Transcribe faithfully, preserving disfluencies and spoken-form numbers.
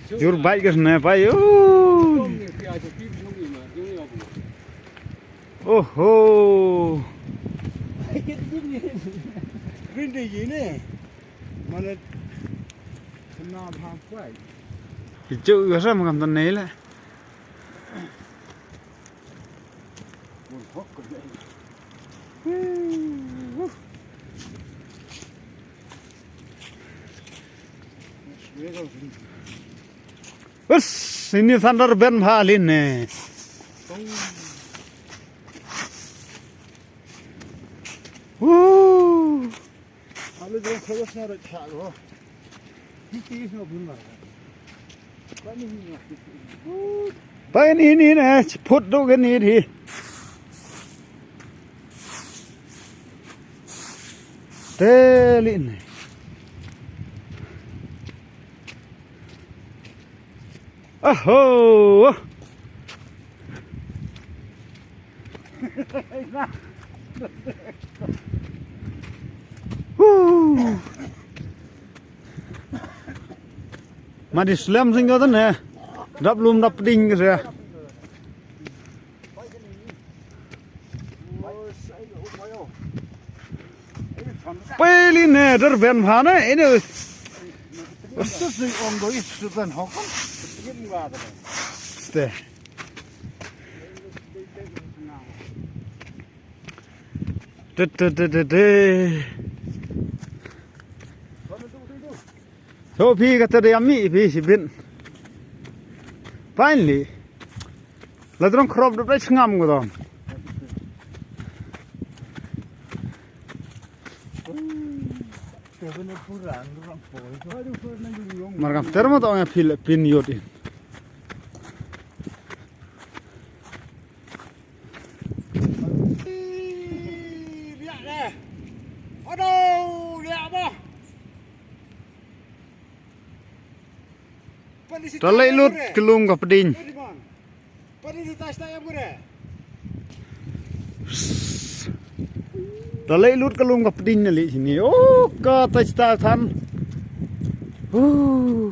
Jur bike ka sne pai. Oh. Oho. Rinde ye ne. Mane. Kena bhang kwai. Ichu ka sam kam tan nei le. Us, ini thunder band bha lin ne. Woo. Pain ini ne, put do ke ni hi. Te lin ne. Aho. Huh. Madi slem sing ko ne. Dap lum dap ding ke saya. Peli ne der ben phane ini. Sing on do is sutan hokon. Ste. Te te te te te. So phi kata de ami phi sibin. Finally. La drong crop dot ngam ko dong. Mar kam ter mo to ya phi le pin yot in. Aduh, lihat apa? Ta lei lut ka lum ka pding. Ta lei lut ka lum ka pding na li sini. Oh, ka ta sta than. Uh.